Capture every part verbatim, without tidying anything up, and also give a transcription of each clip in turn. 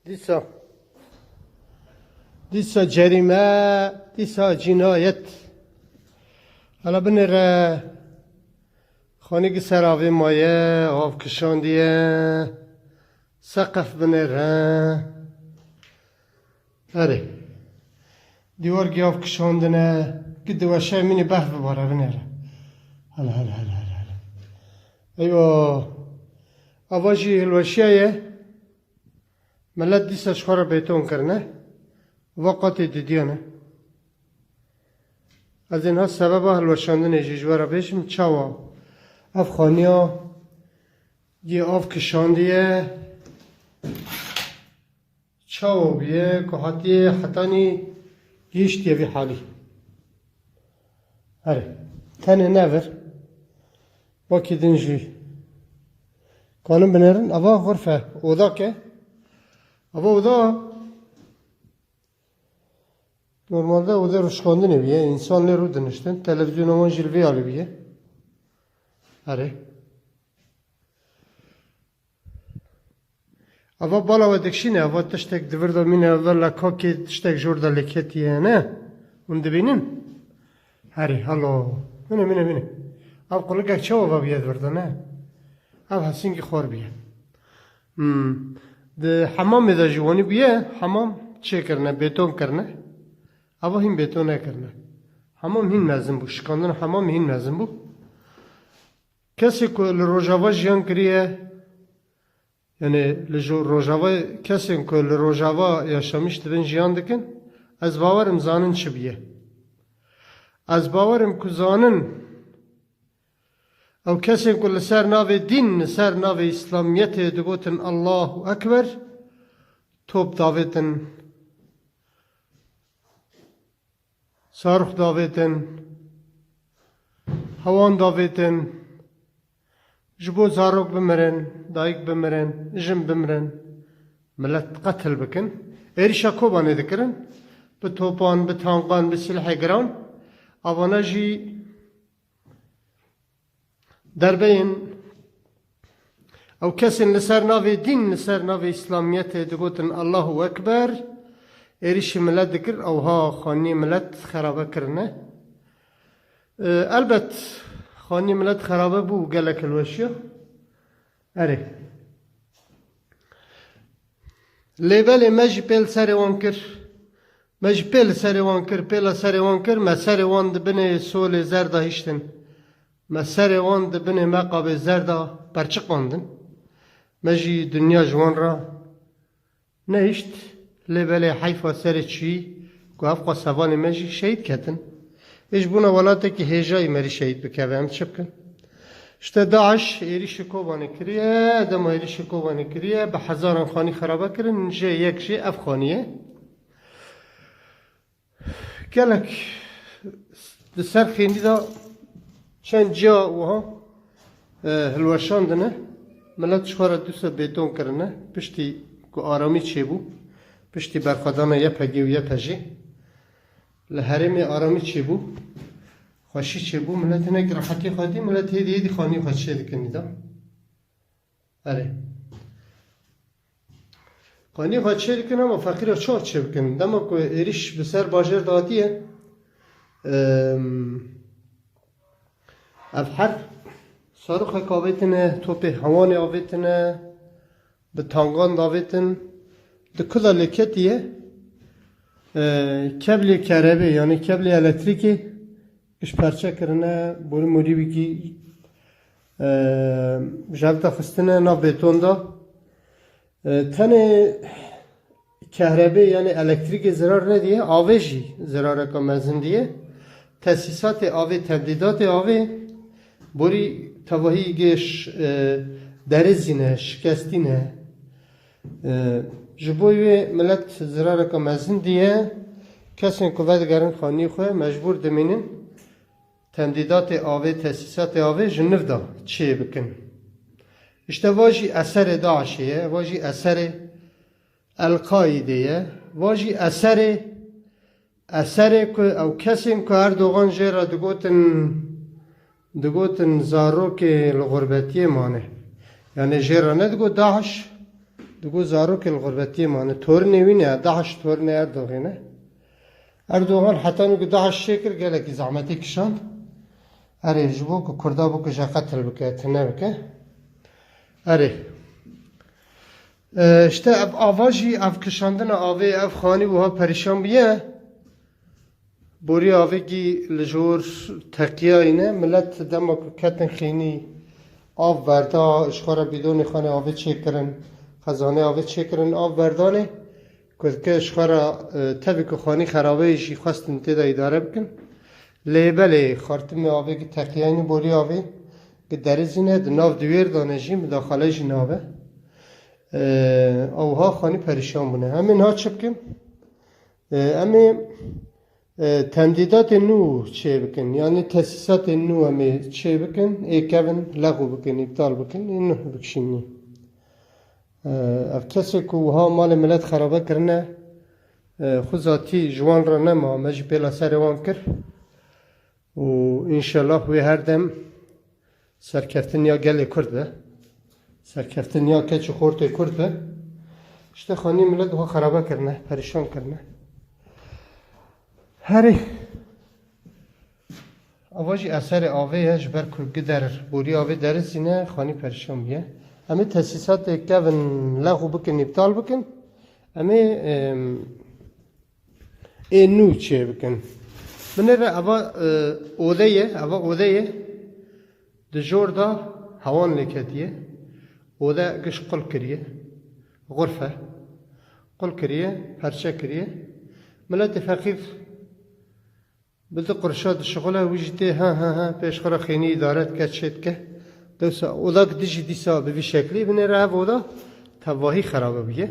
Dîsa. Dîsa cerîme, dîsa cînayet. Hala binêre. Xanîkî ser avê maye, av kişandiye. Seqef binêre. Erê. Dîwar giyav kişandine. Ki diweşe mînî berf bibare binêre. Hele, hele, hele, hele, hele. Eywa. Ava jî hilweşiye ye. Milet dîsa ji xwe re beton kirine. Va qatê didiyan e. Ez ê niha sebeba hilweşandinê jî ji we re bêjim. Çawa ev xaniya yê av kişandiye, çawa bûye ku hatiye hetanî gihiştiye vî halî. Erê, tenê ne vir. Wekî din jî kanin binêrin. Ava xurfe, oda ke. Ava oda normalde oda ruşkandinê bûye. Însan lê rû diniştin. Televîzyona wan jî li vê alî bûye. Erê. Ava bala we dikşîne, ava tiştek di vir de mîne, ava la kakê tiştek jor de lêketiye, ne? Hûn dibînin? Herî, halo. Mîne, mîne, mîne. Ev qulikek çawa ve bûye di vir de, ne? Ev hesîngî xwar bûye. Hmm. Di hemamê de jî wanî bûye, hemam çêkirine, beton kirine. Ava hîn beton nekirine. Hemam hîn mezin bû, şikandina hemamê hîn mezin bû. Kesê ku li Rojava jiyan kiriye, yani li jo-, Rojava, kesên ku li Rojava yaşamiş dibin, jiyan dikin, ez bawerim zanin çi bûye. Ez bawerim ku zanin ew kesên ku li ser navê dîn, li ser navê Îslamiyetê digotin Allahu Ekber, top davêtin, sarix davêtin, hewan davêtin, ji bo zarok bimirin, dayik bimirin, jin bimirin, milet qetil bikin. Êrişa Kobanê dikirin, bi topan, bi tanqan, bi silhê giran, avana jî derbeyên ew kesên li ser navê dîn, li ser navê Îslamiyetê digotin Allahu Ekber, êrişî milet dikir, ewha xaniyê milet xerabe kirine. E, elbet xaniyê milet xerabe bû, gelek hilweşiya. Erê. Lê belê me jî pê li serê wan kir. Me jî pê li serê wan kir, pê li serê wan kir, me serê wan di binê solê zer de hiştin. Me serê wan di binê meqabê zer de perçiqandin. Me jî dinya ji wan re nehişt, lê belê heyfa serê çûyî ku ev qas hevalê me jî şehîd ketin. Ê ji bona welatekî hêjayî merî şehîd bikeve, em çi bikin? İşte DAIŞ êrîşê Kobanê kiriye, dema êrîşê Kobanê kiriye, bi hezaran xanî xerabe kirin, jê yek jê ev xanî ye. Gelek di ser xênî de çend ciya wiha, e, hilweşandine, milet ji xwe re dûsa bêton kirine, piştî ku aramî çêbû, piştî berxwedana Y P G û Y P J, li herêmê aramî çêbû, xweşî çêbû, milet hinek rehetî xwe dî, milet hêdî hêdî xanî xwe çêdikin nîda. Erê. Xanî xwe çêdikin ama feqîra çawa çêbikin? Dema ku êrîş bi ser bajêr de hatiye, em, ev her sarixek avêtine, topê hewanê avêtine, bi tangan davêtin, di ku de lêketiye, e, keblê kerebê, yani keblê elektrîkê, Giş perçe kirine, borî morî wî kî, e, ji hev de xistine nav bêton de. E, tenê kehrebê, yani elektrîkê zirar nediye, avê jî zirareka mezin diye. Tesîsatê avê, temdîdatê avê, borî tevahî gêş, e, derizîne, şikestîne. E, ji bo wê milet zirareke mezin diye, kesên ku vedigerin xanî xwe mecbûr dimînin temdîdatê avê, tesîsatê avê ji nû de çê bikin. İşte va jî eserê DAIŞê ye, va jî eserê El-Qaîdê ye, va jî eserê Eserê ku ew kesên ku Erdogan jê re digotin, digotin zarokê li xurbetiyê mane. Yani jê re nedigot DAIŞ, Digo zarokê li xurbetiyê mane. Torinê wî ne, DAIŞ torinê Erdoxê ne. Erdogan heta nû ku DAIŞ çêkir, gelekî zehmetê kişand. Erê, ji bo ku Kurda bikuje, qetil bike, tune bike. Erê. E, işte ev ava jî, ev kişandina avê, ev xanî wiha perîşan bûye. Borî avêkî li jor teqiyayî ne. Milet dema ku ketin xînî, av berda, ji xwe re bîdonê xanê avê çêkirin, xezanê avê çêkirin, av berdanê. Ku dike ji xwe re, e, tevî ku xanî xerabe ye jî xwestin tê de îdare bikin. Lê belê xartimê avêkî teqiyayî ne, borî avê ki derizîne, di nav diwêr dane jî, midaxale jî nabe. E, ew ha xanî perîşan bûne. Em ê niha çi bikin? E, em ê, e, temdîdatê nû çê bikin. Yanî tesîsatê nû em ê çê bikin, ê kevin lexû bikin, îptal bikin, ê nuh bikişînin. E, ev kesê ku wiha malê milet xerabe kirine, e, xwe zatî ji wan re nema, me jî pêla serê wan kir. Û înşellah wê her dem serkeftin ya gelê Kurd be. Serkeftin ya keç û xortê Kurd be. İşte xanî milet wiha xerabe kirine, perîşan kirine. Herê. Ava jî eserê avê ye, ji ber ku gider borî avê derizîne, xanî perîşan bûye. Em ê tesîsatê kevin lexû bikin, îptal bikin. Em ê, em, ê nû çê bikin. Binêre eva, e, ode ye, eva ode ye. Di jor de hewan lê ketiye. Ode giş qul kiriye. Xurfe. Qul kiriye, perçe kiriye. Miletê feqîr bi du qurşa dişixule, wî jî tê, ha, ha, ha, pêş xwe re xênî îdare dike, çê dike. Dewsa oda ki dijî dîsa bi vî şeklî binêre ev oda tevahî xerabe bûye.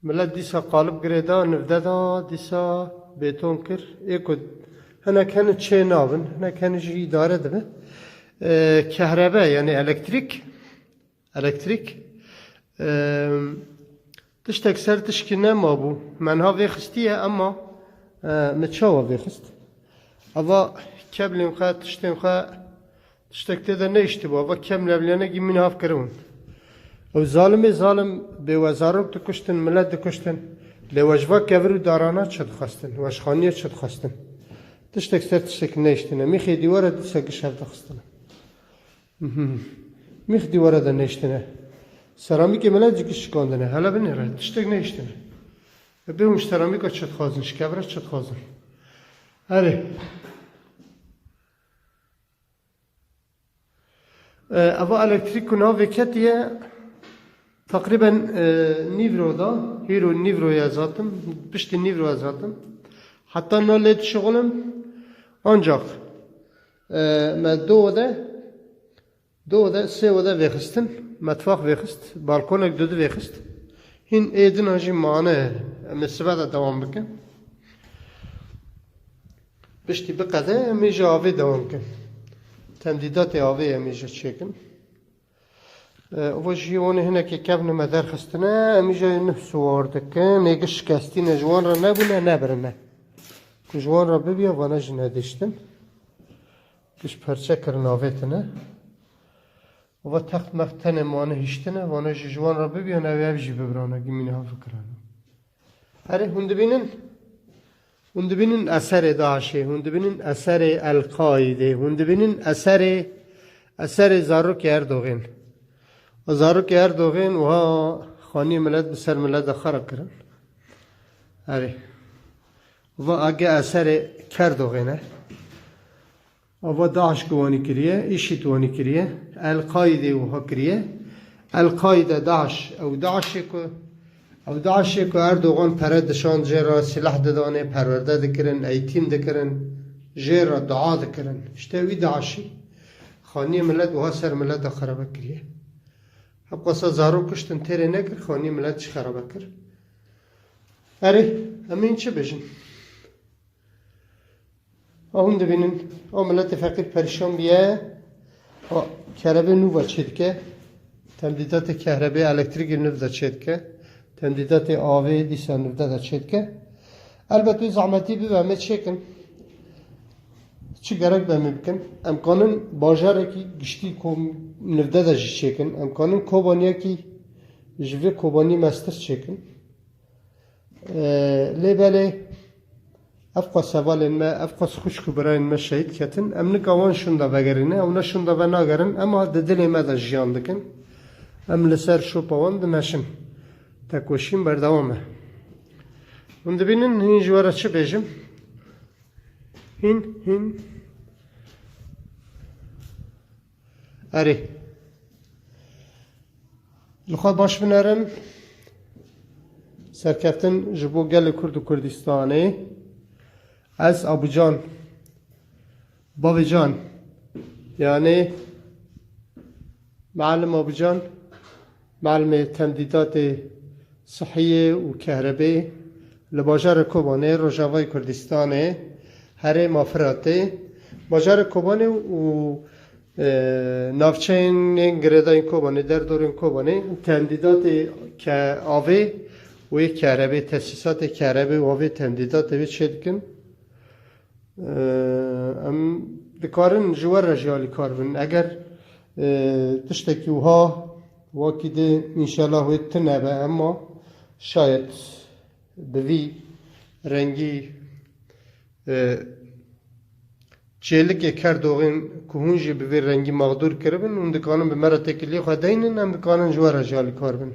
Milet dîsa qalib girê da, nivde da, dîsa bêton kir. Ê ku hinek hene çê nabin, hinek hene jî îdare dibe. E, kehrebe, yani elektrîk, elektrîk, e, tiştek ser tişkî nemabû. Me niha vêxistiye, ema, e, me çawa vêxist? Ava keblên xwe, tiştên xwe, tiştek tê de nehiştibû. Ava keb levlênekî min hav kiribûn. Ew zalimê zalim bê we zarok dikuştin, milet dikuştin. Lê we ji va kevir û darana çi dixwestin? We ji xaniyê çi dixwestin? Tiştek ser tiştek nehiştine. Mîxê dîwara dîsa giş hev dixistine. Mhm. Mîx dîwara de nehiştine. Seramîkê milet jî giş şikandine. Hele binêre, tiştek nehiştine. E, bê hûn ji seramîka çi dixwazin, ji kevira çi dixwazin? Erê. E, eva elektrîk ku navê ketiye, teqrîben, e, nîvro da, hîro nîvroyê ez hatim, piştî nîvro ez hatim. Heta na lê dişixulim, ancak, e, me du ode, du ode, sê ode vêxistin, metfax vêxist, balkonek dudu vêxist. Hîn ê dina jî mane, em ê sibe de dewam bikin. Piştî biqede, em ê ji avê dewam bikin. Temdîdatê avê em ê ji çêkin. E, û jî wan ê hinekê kevne me derxistine, em ê ji nuh siwar dikin. Ê giş şikestî ne, ji wan re nebûne, nebirine. Ku ji wan re bibiya, vana jî nediştin. Giş perçe kirin, avêtine. Û va text mext tenê mane hiştine, vana jî ji wan re bibiya, ew ev jî bibirane, gimîne ha fikirane. Erê, hûn dibînin? Hûn dibînin eserê DAIŞê, hûn dibînin eserê El-Qaîdê, hûn dibînin eserê, eserê zarokê Erdoxên. O zarokê Erdoxên wiha xaniyê milet bi ser milet de xera kirin. Erê. Va age eserê Kerdoxê ne. Ava DAIŞ guwanî kiriye, IŞÎD wanî kiriye, El-Qaîdê wiha kiriye. El-Qaîde, DAIŞ, ew DAIŞê ku, ew DAIŞê ku Erdogan pere dişand, jê re sîleh didanê, perwerde dikirin, eğîtîm dikirin, jê re dua dikirin. İşte wî DAIŞî xaniyê milet wiha ser milet de xerebe kiriye. Hep qasa zarok kuştin, têrê nekir, xaniyê milet jî xerebe kir. Erê, em ên çi bêjin? A hûn dibînin, a miletê feqîr perîşan bûye, a kerebê nû ve çêdike, temdîdatê kehrebê, elektrîkê nû de çêdike, temdîdatê avê dîsa nû de de çêdike. Elbet wê zehmetî bibe, em ê çêkin. Çi gerek be em ê bikin? Em kanin bajarekî giştî kom nû de de jî çêkin. Em kanin Kobaniyekî ji vê kobanî mestir çêkin. Ee, lê belê ev qas hevalên me, ev qas xwişk û birayên me şehîd ketin. Em nika wan şûnda vegerîne, ew ne şûnda venagerin, ema di dilê me de jiyan dikin. Em li ser şopa wan dimeşin. Tekoşîn berdewam e. Hûn dibînin hîn ji we re çi bêjim? Hîn, hîn. Erê. Li xwe baş binerin. Serkeftin ji bo gelê Kurd û Kurdistanê. Ez Abucan, Bavê Can, yanî Mealim Abucan, mealimê temdîdatê sihiyê û kehrebê li bajarê Kobanê, Rojavayê Kurdistanê, herêma Firatê, bajarê Kobanê û, e, navçeyên ên girêdayên Kobanê, derdorên Kobanê, temdîdatê ke-, avê û yê kehrebê, tesîsatê kehrebê û avê temdîdatê wê çêdikin. Em dikarin ji we re jî alîkar bin. Eger, e, tiştekî wiha wekî dê înşellah wê tune be, ema şayet bi vî rengî, e, çêlikê kerdoxên ku hûn jî bi vî rengî mexdûr kiribin, hûn dikanin bi me re têkiliyê xwe deynin, em dikanin ji we re jî alîkar bin.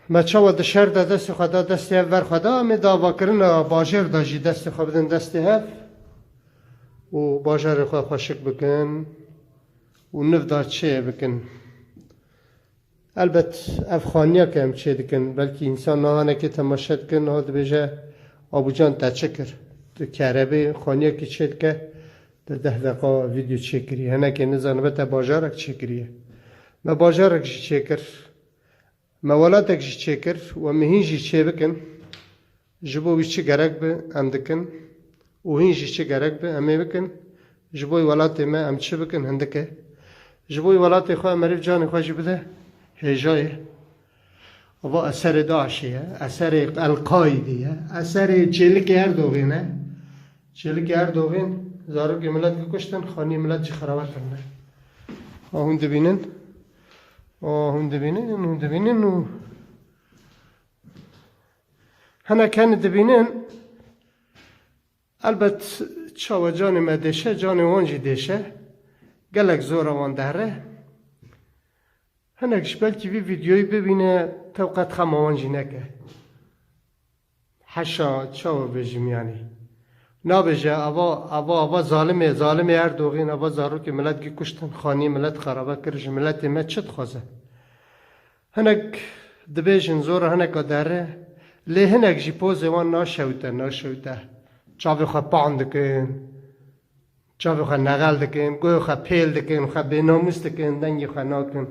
Me çawa di şer de destê xwe da destê hev ber xwe da, em ê di avakirina bajêr de jî destê xwe bidin destê hev û bajarê xwe xweşik bikin û niv da çê bikin. Elbet ev xaniya ke em çê dikin, belkî însan niha hinekê temaşe dikin, niha dibêje, Abucan te çi kir? Tu kerebê xaniyekî çê dike, te deh deqa vîdeo çêkiriye. Hinekê nizanibe te bajarek çêkiriye. Me bajarek jî çêkir. Me welatek jî çêkir û em ê hîn jî çêbikin. Ji bo wî çi gerek bi, em dikin û hîn jî çi gerek bi, em ê bikin. Ji bo welatê me em çi bikin, hindik e. Ji bo welatê xwe em meriv canê xwe jî bide, hêja ye. Ava eserê DAIŞê ye, eserê El-Qaîdê ye, eserê çêlikê Erdogan e. Çêlikê Erdogan, zarokê milet kuştin, xanî milet jî xerabe kirine. A hûn dibînin, a hûn dibînin, hûn dibînin û hinek hene dibînin, elbet çawa canê me dêşe, canê wan jî dêşe. Gelek zora wan dehre. Hinek ji belkî vî vîdyoyî bibîne, tew qet xema wan jî neke. Heşa, çawa bêjim yanî? Nabêje, ava, ava, ava zalimê, zalimê Erdogan, ava zarokê milet gî kuştin, xanî milet xerabe kir, ji miletê me çi dixwaze? Hinek dibêjin zora hineka dere, lê hinek jî pozê wan naşewite, naşewite. Çavê xwe pan dikin, çavê xwe nexel dikin, guhê xwe pêl dikin, xwe bênamûs dikin, dengê xwe nakin.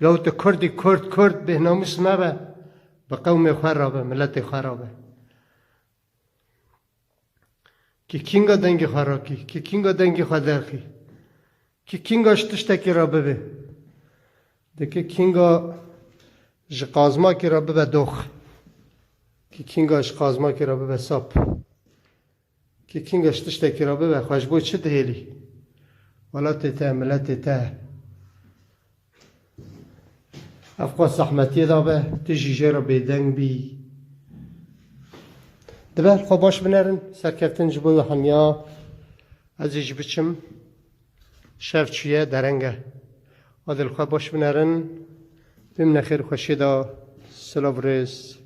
Yaw tu Kurdî Kurd, Kurd bênamûs mebe, bi qewmê xwe re be, miletê xwe re be. Kî kînga dengê xwe rakî, kî kînga dengê xwe derxî, kî kînga ji tiştekî re bibê. Dikê kînga ji qazmakî re bibe dox. Kî kînga ji qazmakî re bibe sap. Kî kînga ji tiştekî re bibe, xwe ji bo çi dihêlî? Welatê te, miletê te. Ev qas zehmetiyê de be, tu jî jê re bêdeng bî. Dibe xwe baş binerin, serkeftin ji bo we hemiya. Ez ê jî biçim. Şev çûye dereng e. Adil xwe baş binerin. Bimne xêr xweşê de. Silav rêz.